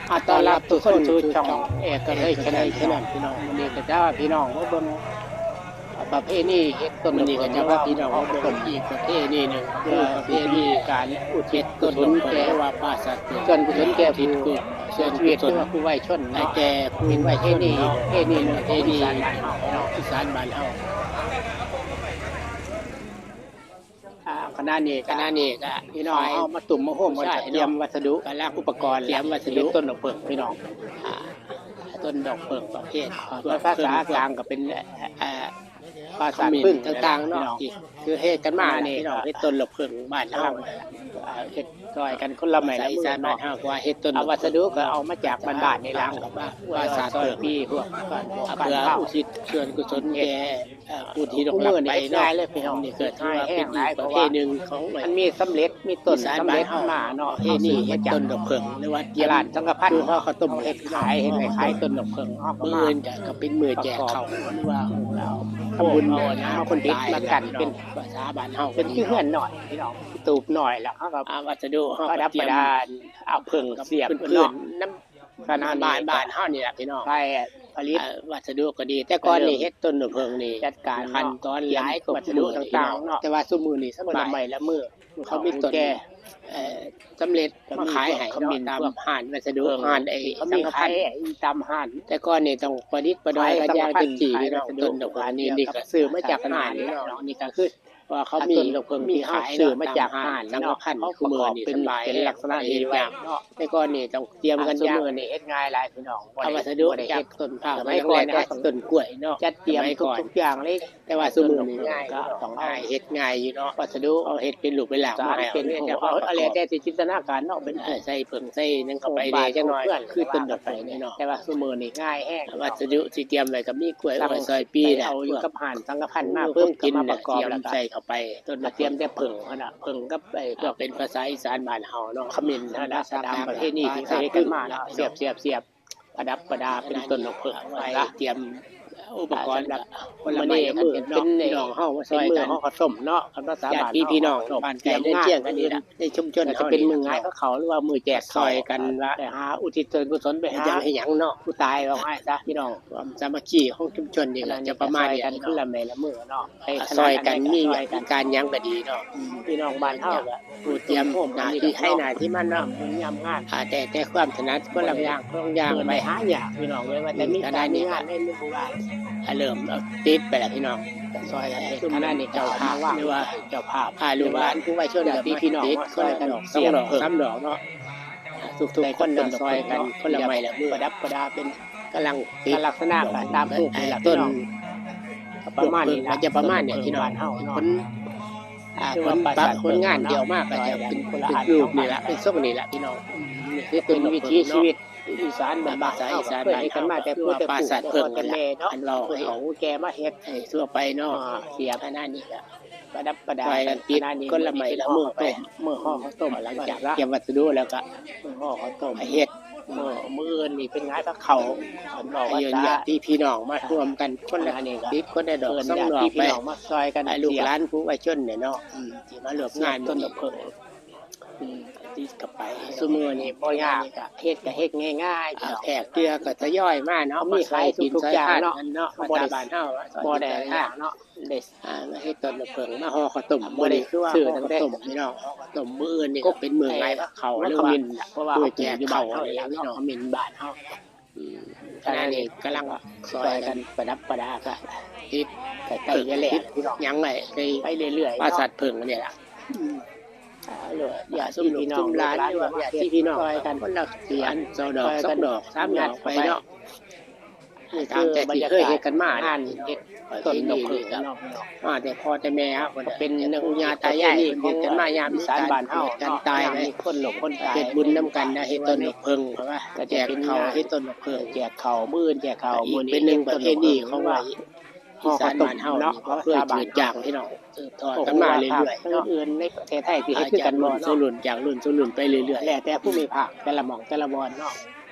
ຂໍຕ້ອນຮັບທຸກຄົນສູ່ຊ່ອງເອກະເລີຍ Channel ພີ່ນ້ອງ. ມື້ນີ້ກະຈະພາພີ່ນ້ອງມາເບິ່ງປະເພນີເຮັດຕົ້ນ ມື້ນີ້ກະຈະພາພີ່ນ້ອງມາເບິ່ງອີກປະເພນີໜຶ່ງ ຄືປະເພນີການອຸທິດສ່ວນກຸສົນແກ່ ວ່າປາສາດ ສ່ວນກຸສົນແກ່ຜູ້ເສຍຊີວິດ ຫຼືວ່າຜູ້ໄວຊົນເນາະ ແກ່ຜູ້ໄວຊົນເນາະ. ປະເພນີ ປະເພນີອີສານບ້ານເຮົາເນາະ ອີສານບ້ານເຮົາ. ອ່າ ຂະນະນີ້ ຂະນະນີ້ກະພີ່ນ້ອງເຮົາມາຕຸ້ມມາໂຮມກັນ ກະຕຽມວັດສະດຸ ກະລາງອຸປະກອນ ຕຽມວັດສະດຸ ເຮັດຕົ້ນດອກເຜິ້ງພີ່ນ້ອງ. ອ່າ ຕົ້ນດອກເຜິ້ງປະເພດ ພາສາກາງກະເປັນ ເອີ ປາສາດປຶ້ງຕ່າງໆເນາະ ທີ່ຄືເຮັດກັນມານີ້ ເຮັດຕົ້ນດອກເຜິ້ງບ້ານເຮົາ ເຮັດຊ່ອຍກັນຄົນລະໄມ້ລະມືເນາະ. ເອົາວັດສະດຸກະເອົາມາຈາກບ້ານໆນີ້ລະ ປາສາດເຜິ້ງ ປີພວກ ເພື່ອອຸທິດສ່ວນກຸສົນແກ່ ເອີ ຜູ້ທີ່ລ່ວງລັບໄປເນາະ. ນີ້ກະຖືວ່າເປັນອີກປະເພນີໜຶ່ງຂອງ ມັນມີສຳເລັດ ມີຕົ້ນສຳເລັດມາເນາະ ເຮົາຊື້ມາຈາກຕົ້ນດອກເຜິ້ງ ຫຼືວ່າຕະຫຼາດສັງກະພັນ ເຮົາກະຕົ້ມເຮັດຂາຍ ເຮັດຂາຍຕົ້ນດອກເຜິ້ງ. ມື້ອື່ນກະເປັນມື້ແຈກເຂົ້າ ຫຼືວ່າທຳບຸນເອົາຄົນຕາຍມາກັນເປັນພາສາບ້ານເຮົາ ເປັນຄືເຮືອນນ້ອຍພີ່ນ້ອງ ຕູບນ້ອຍ ລະເຮົາກະ ອ່າ ວັດສະດຸ ເຮົາກະປະດັບປະດາ ເອົາເຜິ້ງສຽບເນາະ ນຳ ຂະໜາດບ້ານ ບ້ານເຮົານີ້ລະພີ່ນ້ອງ ໄປຜະລິດ ອ່າ ວັດສະດຸກະດີ. ແຕ່ກ່ອນນີ້ເຮັດຕົ້ນເຜິ້ງນີ້ ຈັດການຂັ້ນຕອນຫຼາຍກວ່າວັດສະດຸຕ່າງໆເນາະ ແຕ່ວ່າຊຸມື້ນີ້ສະບາຍ ລະໄມ້ລະມື ເຂົາມີຕົ້ນ ເອີ ສຳເລັດມາຂາຍໃຫ້ເນາະ ຕາມຮ້ານວັດສະດຸ ຮ້ານໄອ້ສັງກະພັນ ຕາມຮ້ານ. ແຕ່ກ່ອນນີ້ຕ້ອງປະດິດປະດອຍກັນຢ່າງເຕັມທີ່ເນາະ ຕົ້ນດອກເຜິ້ງນີ້ ນີ້ກະຊື້ມາຈາກຮ້ານເນາະ ນີ້ກະຄື ວ່າເຂົາມີຕົ້ນດອກເຜິ້ງທີ່ເຮົາຊື້ມາຈາກຮ້ານສັງກະພັນ ເຂົາປະກອບເປັນ ເປັນລັກສະນະເຮັດງາມເນາະ. ແຕ່ກ່ອນນີ້ຕ້ອງຕຽມກັນຢ່າງ ນີ້ເຮັດງ່າຍຫຼາຍພີ່ນ້ອງ ເອົາວັດສະດຸຈາກຕົ້ນພ້າວ ສະໄໝກ່ອນ ຕົ້ນກ້ວຍເນາະ ຈັດຕຽມທຸກຢ່າງເລີຍ. ແຕ່ວ່າຊຸມື້ນີ້ງ່າຍ ກະຕ້ອງງ່າຍ ເຮັດງ່າຍຢູ່ເນາະ ວັດສະດຸເຮົາເຮັດເປັນຮູບເປັນຮ່າງມາໃຫ້ ເອົາແລ້ວແຕ່ຈິນຕະນາການເນາະ ເປັນໃສ່ເຜິ້ງໃສ່ຫຍັງເຂົ້າໄປແດ່ຈັກໜ້ອຍ ຄືຕົ້ນດອກເຜິ້ງນີ້ເນາະ. ແຕ່ວ່າຊຸມື້ນີ້ງ່າຍແຮງ ວັດສະດຸຊິຕຽມໄວ້ກະມີກ້ວຍ ອ້ອຍ ຊອຍປີ ເອົາຢູ່ກັບຮ້ານສັງກະພັນມາປຶບ ກະມາປະກອບ ໃສ່ເຂົ້າໄປ ຕົ້ນດອກເຜິ້ງ ກະຕຽມແຕ່ເຜິ້ງຫັ້ນນະ ເຜິ້ງກັບໄອ້ພວກ ເປັນພາສາອີສານບ້ານເຮົາເນາະ ຂະເໝັນຫັ້ນນະ ຕາມປະເພນີທີ່ເຄີຍເຮັດກັນມາເນາະ ສຽບໆ ປະດັບປະດາເປັນຕົ້ນດອກເຜິ້ງໄວ້ ຕຽມອຸປະກອນ ສຳລັບມື້ນີ້ກະເປັນພີ່ນ້ອງເຮົາມາຊ່ອຍກັນ ເປັນມື້ຫໍ່ເຂົ້າຕົ້ມເນາະ ຄັນພາສາບ້ານເຮົາ ພີ່ນ້ອງບ້ານໃກ້ເຮືອນຄຽງກັນນີ້ລະ ໃນຊຸມຊົນເຮົາ ເປັນມື້ຫງາຍພາເຂົ້າ ຫຼືວ່າມື້ແຈກເຂົ້າ ຊ່ອຍກັນວ່າ ໄປຫາອຸທິດສ່ວນກຸສົນ ໄປຫາຫຍັງເນາະ ຜູ້ຕາຍ ເວົ້າງ່າຍຊະພີ່ນ້ອງ ຄວາມສາມັກຄີຂອງຊຸມຊົນນີ້ກະຈະປະມານນີ້ ຄົນລະໄມ້ລະມືເນາະ ຊ່ອຍກັນ ມີວຽກການຫຍັງກະດີເນາະ ພີ່ນ້ອງບ້ານເຮົາກະ ຜູ້ຕຽມໜ້າທີ່ໃຜໜ້າທີ່ມັນເນາະ ຍາມງານ ແຕ່ ແຕ່ຄວາມຖະໜັດຄົນລະຢ່າງ ຄົນລະຢ່າງໄປ ຫາຍາກພີ່ນ້ອງເອີຍ ວ່າແຕ່ມີການມີງານໃນໝູ່ບ້ານ ເລີ່ມຕິດໄປລະພີ່ນ້ອງ ຊ່ອຍກັນເຮັດ ຄະນະນີ້ເຈົ້າພາບ ຫຼືວ່າເຈົ້າພາບ ພາລູກຫຼານຜູ້ໄວຊົນ ຍາດຕິພີ່ນ້ອງ ຄົນລະດອກສອງດອກສາມດອກເນາະ ທຸກໆຄົນຕ້ອງຊ່ອຍກັນ ຄົນລະໄມ້ລະມື ປະດັບປະດາເປັນ ກຳລັງຕິດ ກະລັກສະນະກະຕາມຮູບນີ້ລະພີ່ນ້ອງ ປະມານນີ້ລະ ກະຈະປະມານນີ້ພີ່ນ້ອງ ຄົນ ອ່າ ຄົນປະ ຄົນງານທີ່ອອກມາກະຈະເປັນ ເປັນຮູບນີ້ລະ ເປັນຊົງນີ້ລະພີ່ນ້ອງ ນີ້ຄືເປັນວິຖີຊີວິດອີສານບ້ານເຮົາ ເຄີຍເຮັດກັນມາແຕ່ຜູ້ແຕ່ຜູ້ ປາສາດເຜິ້ງ ແຕ່ພໍ່ແຕ່ແມ່ເນາະ ເອົາເຖົ້າແກ່ມາເຮັດໃຫ້ທົ່ວໄປເນາະ ສຽບຂະນະນີ້ກະ ປະດັບປະດາກັນຕິດ ຄົນລະໄມ້ລະມືໄປ ມື້ຫໍ່ເຂົ້າຕົ້ມ ຫຼັງຈາກຕຽມວັດສະດຸແລ້ວກະ ຫໍ່ເຂົ້າຕົ້ມ ເຮັດ ມື້ ມື້ອື່ນນີ້ເປັນຫງາຍພາເຂົ້າ ຍາດຕິພີ່ນ້ອງມາຮ່ວມກັນ ຄົນລະຕິດ ຄົນລະດອກສອງດອກໄປ ໃຫ້ລູກຫຼານຜູ້ໄວຊົນນີ້ເນາະ ທີ່ມາຮ່ວມງານມື້ນີ້ ຕິດເຂົ້າໄປ ຊຸມື້ນີ້ບໍ່ຍາກ ເຮັດກະເຮັດງ່າຍໆ ແຂກເທື່ອກະທະຍອຍມາເນາະ ມີຂາຍທຸກໆຢ່າງເນາະ ພາສາບ້ານເຮົາ ບໍ່ໄດ້ຍາກເນາະ ໄດ້ ອ່າ ມາເຮັດຕົ້ນເຜິ້ງ ມາຫໍ່ເຂົ້າຕົ້ມ ບໍ່ໄດ້ຄືວ່າຫໍ່ເຂົ້າຕົ້ມພີ່ນ້ອງ ຫໍ່ເຂົ້າຕົ້ມ ມື້ອື່ນນີ້ກະເປັນມື້ຫງາຍພາເຂົ້າ ຫຼືວ່າມື້ແຈກເຂົ້າ ເພາະວ່າເຮົາປູກຢູ່ບ້ານເຮົາເອງເນາະ ຂະເໝັນບ້ານເຮົາ ຂະນະນີ້ກຳລັງຊ່ອຍກັນປະດັບປະດາ ກະຕິດ ກະໃກ້ຈະແລ້ວພີ່ນ້ອງ ຍັງໄວ້ ໄປເລື້ອຍໆ ປາສາດເຜິ້ງນີ້ລະ ຍາດຕິພີ່ນ້ອງ ລູກຫຼານ ຫຼືວ່າຍາດຕິພີ່ນ້ອງ ຊ່ອຍກັນ ຄົນລະສຽນ ສອງດອກ ສອງດອກ ສາມດອກໄປເນາະ ຕາມແຕ່ທີ່ເຄີຍເຮັດກັນມາ ງານເຮັດຕົ້ນດອກເຜິ້ງ ມາແຕ່ພໍ່ແຕ່ແມ່ເຮົາ ເປັນປູ່ຍ່າຕາຍາຍເຮັດກັນມາ ຍາມມີການເກີດການຕາຍ ຄົນລົງຄົນຕາຍ ເຮັດບຸນນຳກັນນະ ເຮັດຕົ້ນດອກເຜິ້ງ ເພາະວ່າກະແຈກເຂົ້າ ເຮັດຕົ້ນດອກເຜິ້ງ ແຈກເຂົ້າ ມື້ອື່ນແຈກເຂົ້າ ອີກເປັນໜຶ່ງປະເພນີຂອງວ່າ ອີສານບ້ານເຮົາ ເຄີຍຈືດຈາງພີ່ນ້ອງ ສືບທອດກັນມາເລື້ອຍໆ ເນາະ ອື່ນໃນປະເທດໄທຊິເຮັດຄືກັນບໍ່ເນາະ ຈາກລຸ້ນສູ່ລຸ້ນ ຈາກລຸ້ນສູ່ລຸ້ນໄປເລື້ອຍໆ ແລ້ວແຕ່ພູມິພາກ ແຕ່ລະໝ່ອງແຕ່ລະບ່ອນເນາະ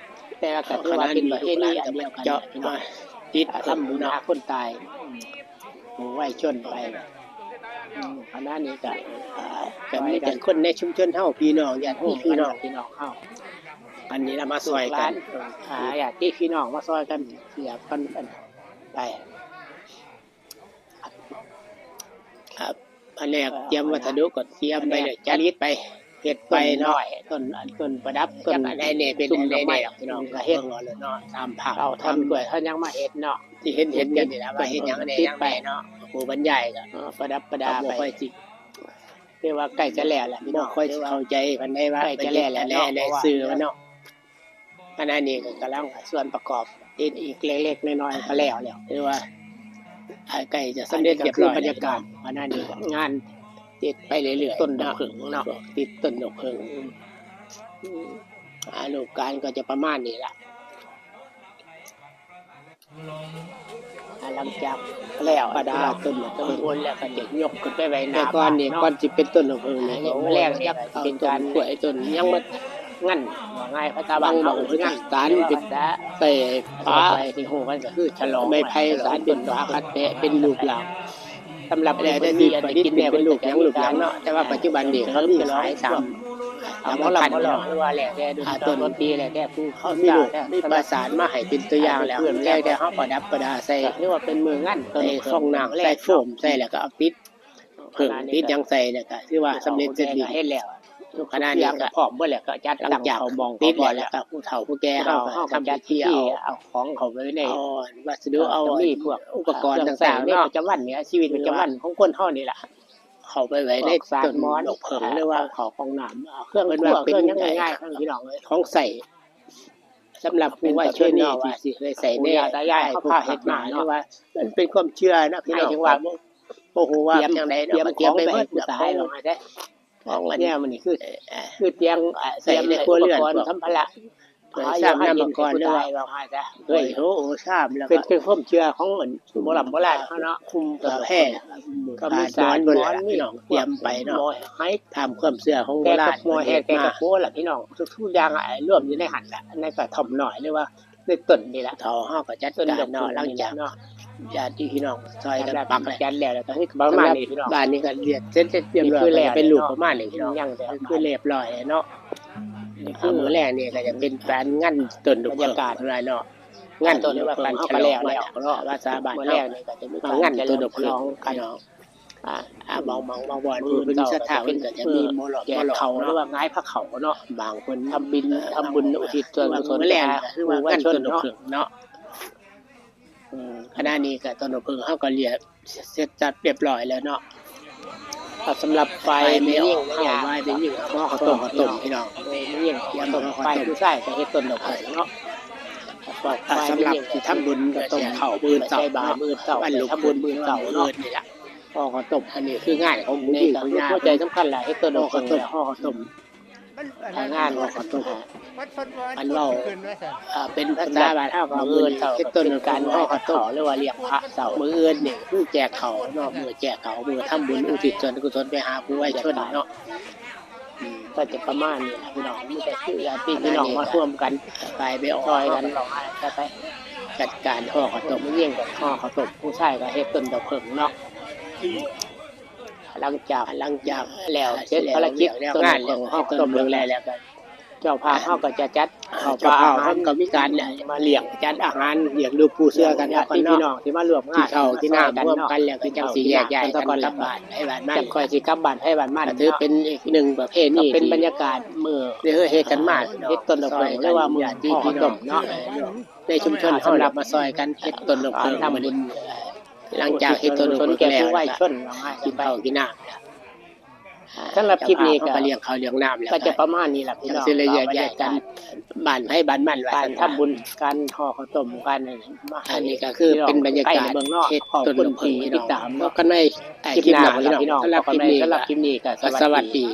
ແຕ່ວ່າກະຖືວ່າເປັນປະເພນີອັນດຽວກັນ ຕິດທຳບຸນຫາຄົນຕາຍ ຜູ້ໄວຊົນໄປ ຂະນະນີ້ກະ ກະມີແຕ່ຄົນໃນຊຸມຊົນເຮົາ ພີ່ນ້ອງ ຍາດພີ່ນ້ອງ ພີ່ນ້ອງເຮົາ ອັນນີ້ລະມາຊ່ອຍກັນ ລູກຫຼານ ອ່າ ຍາດພີ່ນ້ອງມາຊ່ອຍກັນ ສຽບກັນໄປ ອ່າ ພະແນກຕຽມວັດສະດຸກໍຕຽມໄປເລີຍ ຈະລິດໄປ ເຮັດໄປເນາະ ຕົ້ນ ຕົ້ນປະດັບ ຕົ້ນອັນໃດແດ່ເປັນອັນໃດແດ່ ພີ່ນ້ອງກໍເຮັດເນາະ ຕາມພາບ ເອົາທ່ອນກ້ວຍທ່ອນຫຍັງມາເຮັດເນາະ ທີ່ເຫັນເຫັນກັນນີ້ລະ ວ່າເຮັດຫຍັງແດ່ຫຍັງແດ່ເນາະ ຜູ້ບັນຍາຍກໍປະດັບປະດາໄປ ຄືວ່າໃກ້ຈະແລ້ວລະພີ່ນ້ອງ ບໍ່ຄ່ອຍຊິເຂົ້າໃຈປານໃດວ່າໃກ້ຈະແລ້ວແລ້ວເນາະ ໃນຊື່ເນາະ ອັນນີ້ກໍກຳລັງສ່ວນປະກອບຕິດອີກເລັກໆນ້ອຍໆກໍແລ້ວແລ້ວ ຄືວ່າໃກ້ຈະສຳເລັດຮຽບຮ້ອຍ ບັນຍາກາດ ອັນນີ້ງານຕິດໄປເລື້ອຍໆ ຕົ້ນດອກເຜິ້ງເນາະ ຕິດຕົ້ນດອກເຜິ້ງ ອາ ຮູບການກໍຈະປະມານນີ້ລະ ອາ ຫຼັງຈາກແລ້ວປະດາຕົ້ນດອກເຜິ້ງແລ້ວ ກໍຈະຍົກຂຶ້ນໄປໄວ້ໜ້າ ແຕ່ກ່ອນນີ້ ກ່ອນຊິເປັນຕົ້ນດອກເຜິ້ງນີ້ ແລ້ວຈະເປັນຕົ້ນກ້ວຍຕົ້ນຫຍັງໝົດ ງັນ ວ່າງ່າຍພາສາບ້ານເຮົາ ສານເປັນໃສ່ຝາ ທີ່ຮູ້ກັນກໍຄືສະຫຼອງ ໄມ້ໄຜ່ ສານເປັນຝາ ຂັດແປະເປັນຮູບຮ່າງ ສຳລັບແລ້ວໄດ້ມີປະດິດຂຶ້ນເປັນຮູບຫຍັງຮູບຫຍັງເນາະ ແຕ່ວ່າປັດຈຸບັນນີ້ເຂົາມີຂາຍຕາມ ຕາມຮ້ານເນາະ ຫຼືວ່າແລ້ວແຕ່ດົນຕີ ແລ້ວແຕ່ຜູ້ເຂົາມີຮູບມີປະສານມາໃຫ້ເປັນຕົວຢ່າງແລ້ວ ແລ້ວແຕ່ເຮົາປະດັບປະດາໃສ່ ຫຼືວ່າເປັນມືງານ ໃສ່ຟອງນ້ຳ ໃສ່ໂຟມໃສ່ ແລ້ວກໍເອົາຕິດເຜິ້ງຕິດຫຍັງໃສ່ ແລ້ວກໍຖືວ່າສຳເລັດເສັດສິ້ນ ເຮັດແລ້ວ ທຸກຂະນະນີ້ກໍພ້ອມເບິດແລ້ວ ກໍຈັດຕັ້ງເຂົ້າໝ່ອງ ຕິດແລ້ວ ແລ້ວກໍຜູ້ເຖົ້າຜູ້ແກ່ເຮົາກໍທຳພິທີເອົາຂອງເຂົ້າໄປໃນ ເອົາວັດສະດຸ ເອົາມີພວກອຸປະກອນຕ່າງໆເນາະ ໃນປະຈຳວັນນີ້ ຊີວິດປະຈຳວັນຂອງຄົນເຮົານີ້ລະ ເຂົ້າໄປໄວ້ໃນຕົ້ນດອກເຜິ້ງ ຫຼືວ່າເຂົ້າຂອງນ້ຳ ເຄື່ອງຄົວເຄື່ອງຫຍັງງ່າຍໆ ພີ່ນ້ອງເອີຍ ຂອງໃຊ້ສຳລັບຜູ້ໄວຊົນນີ້ ທີ່ຊິໄດ້ໃຊ້ໃນຕາຍາຍເຂົາພາເຮັດມາເນາະ ວ່າມັນເປັນຄວາມເຊື່ອນະ ພີ່ນ້ອງ ບໍ່ຮູ້ວ່າຈັ່ງໃດເນາະ ຕຽມຂອງໄປໃຫ້ຜູ້ຕາຍ ຂອງອັນແນວນີ້ຄື ຄືຕຽງ ໃຊ້ໃນຄົວເຮືອນ ສຳພາລະ ເອີ ຊາມນຳມາກ່ອນ ຫຼືວ່າ ເອີ ໂອ້ ຊາມ ແລ້ວເປັນ ເປັນຄວາມເຊື່ອຂອງອັນໂບລານໂບລານເຮົາເນາະ ຄຸມກະແພ ກະມີສານໝອນ ພີ່ນ້ອງ ຕຽມໄປເນາະ ຕາມຄວາມເຊື່ອຂອງໂບລານ ແຕ່ກະໝໍແຮກ ແຕ່ກະໂປລະ ພີ່ນ້ອງ ທຸກໆຢ່າງລວມຢູ່ໃນຫັ້ນລະ ໃນກະທ່ອມນ້ອຍ ຫຼືວ່າ ໃນຕົ້ນນີ້ລະ ເຖົ້າເຮົາກໍຈັດການເນາະ ຫຼັງຈາກຍາດພີ່ນ້ອງຊ່ອຍກັນປັກແລ້ວ ຈັດແລ້ວ ແລ້ວກໍເຮັດປະມານນີ້ພີ່ນ້ອງ ບ້ານນີ້ກໍລຽບເສັດຮຽບຮ້ອຍ ກໍເປັນຮູບປະມານນີ້ພີ່ນ້ອງ ຍັງແຕ່ຄືຮຽບຮ້ອຍເນາະ ມື້ແລງນີ້ກໍຈະເປັນການງານຕົ້ນດອກເຜິ້ງເນາະ ງານຕົ້ນດອກເຜິ້ງເຮົາກໍແລ້ວແລ້ວເນາະ ພາສາບ້ານເຮົາ ງານຕົ້ນດອກເຜິ້ງເນາະ ອ່າ ບາງໝ່ອງບາງບ່ອນ ຜູ້ເພິ່ນມີສັດທາເພິ່ນກໍຈະມີໝໍຫຼອກ ແຈກເຂົ້າ ໝໍຫຼອກ ຫຼືວ່າຫງາຍພາເຂົ້າເນາະ ບາງຄົນທຳບິນ ທຳບຸນອຸທິດສ່ວນກຸສົນ ແລງກໍຄືວ່າງານຕົ້ນດອກເຜິ້ງເນາະ ຂະນະນີ້ກໍຕົ້ນດອກເຜິ້ງເຮົາກໍລຽບເສັດສັບຮຽບຮ້ອຍແລ້ວເນາະ ສຳລັບຝ່າຍແມ່ຍິງເຮົາ ຝ່າຍແມ່ຍິງເຮົາກໍຕົ້ມ ພີ່ນ້ອງ ຝ່າຍຜູ້ຊາຍກໍເຮັດຕົ້ນດອກເຜິ້ງເນາະ ສຳລັບທີ່ທຳບຸນກໍຕ້ອງເຂົ້າມື້ເຊົ້າ ມື້ເຊົ້າ ວັນລູກບຸນ ມື້ເຊົ້າເນາະ ຫໍ່ເຂົ້າຕົ້ມ ອັນນີ້ຄືງານຂອງຜູ້ຍິງຜູ້ຍາມ ຫົວໃຈສຳຄັນລະ ເຮັດຕົ້ນດອກເຜິ້ງ ຫໍ່ເຂົ້າຕົ້ມ ຖ້າງານຫໍ່ເຂົ້າຕົ້ມ ອັນເວົ້າ ເປັນພາສາບ້ານເຮົາກໍມື້ເຊົ້າເຮັດຕົ້ນດອກເຜິ້ງ ຫໍ່ເຂົ້າຕົ້ມ ຫຼືວ່າລ້ຽງພະເຈົ້າ ມື້ອື່ນນີ້ຄືແຈກເຂົ້າເນາະ ມື້ແຈກເຂົ້າ ມື້ທຳບຸນອຸທິດສ່ວນກຸສົນໄປຫາຜູ້ໄວຊົນເນາະ ກໍຈະປະມານນີ້ລະພີ່ນ້ອງ ມີແຕ່ຄືຍາດພີ່ນ້ອງມາຮ່ວມກັນ ໄປໄປອອກຊ່ອຍກັນ ໄປຈັດການຫໍ່ເຂົ້າຕົ້ມ ຜູ້ຍິງກໍຫໍ່ເຂົ້າຕົ້ມ ຜູ້ຊາຍກໍເຮັດຕົ້ນດອກເຜິ້ງເນາະ ຫຼັງຈາກ ຫຼັງຈາກແລ້ວເສັດພາລະກິດ ງານແລ້ວ ເຮົາກໍຕົ້ມເບິ່ງແລ້ວ ແລ້ວກໍເຈົ້າພາບເຮົາກໍຈະຈັດເຂົ້າປາອາຫານ ກໍມີການມາລ້ຽງ ຈັດອາຫານລ້ຽງດູປູເຊື່ອກັນ ຍາດພີ່ນ້ອງທີ່ມາຮ່ວມງານ ກິນເຂົ້າກິນນ້ຳຮ່ວມກັນ ແລ້ວກໍຈັ່ງຊິແຍກຍ້າຍກັນກັບບ້ານໃຜບ້ານມັນ ຈັ່ງຄ່ອຍຊິກັບບ້ານໃຜບ້ານມັນ ກໍຖືເປັນອີກໜຶ່ງປະເພນີ ເປັນບັນຍາກາດມື້ເຮັດກັນມາ ເຮັດຕົ້ນດອກເຜິ້ງ ຫຼືວ່າມື້ຫໍ່ເຂົ້າຕົ້ມເນາະ ໃນຊຸມຊົນເຮົາສຳລັບມາຊ່ອຍກັນເຮັດຕົ້ນດອກເຜິ້ງມື້ນີ້ ຫຼັງຈາກເຮັດຕົ້ນດອກເຜິ້ງແລ້ວ ກິນເຂົ້າກິນນ້ຳແລ້ວ ສຳລັບຄລິບນີ້ກໍ ກໍຈະປະມານນີ້ລະພີ່ນ້ອງ ເປັນລະຍະໆກັນ ບ້ານໃຜບ້ານມັນ ການທຳບຸນ ການຫໍ່ເຂົ້າຕົ້ມ ການ ອັນນີ້ກໍຄືເປັນບັນຍາກາດເຮັດຕົ້ນດອກເຜິ້ງພີ່ນ້ອງ ພົບກັນໃນຄລິບໜ້າພີ່ນ້ອງ ສຳລັບຄລິບນີ້ກໍສະຫວັດດີ.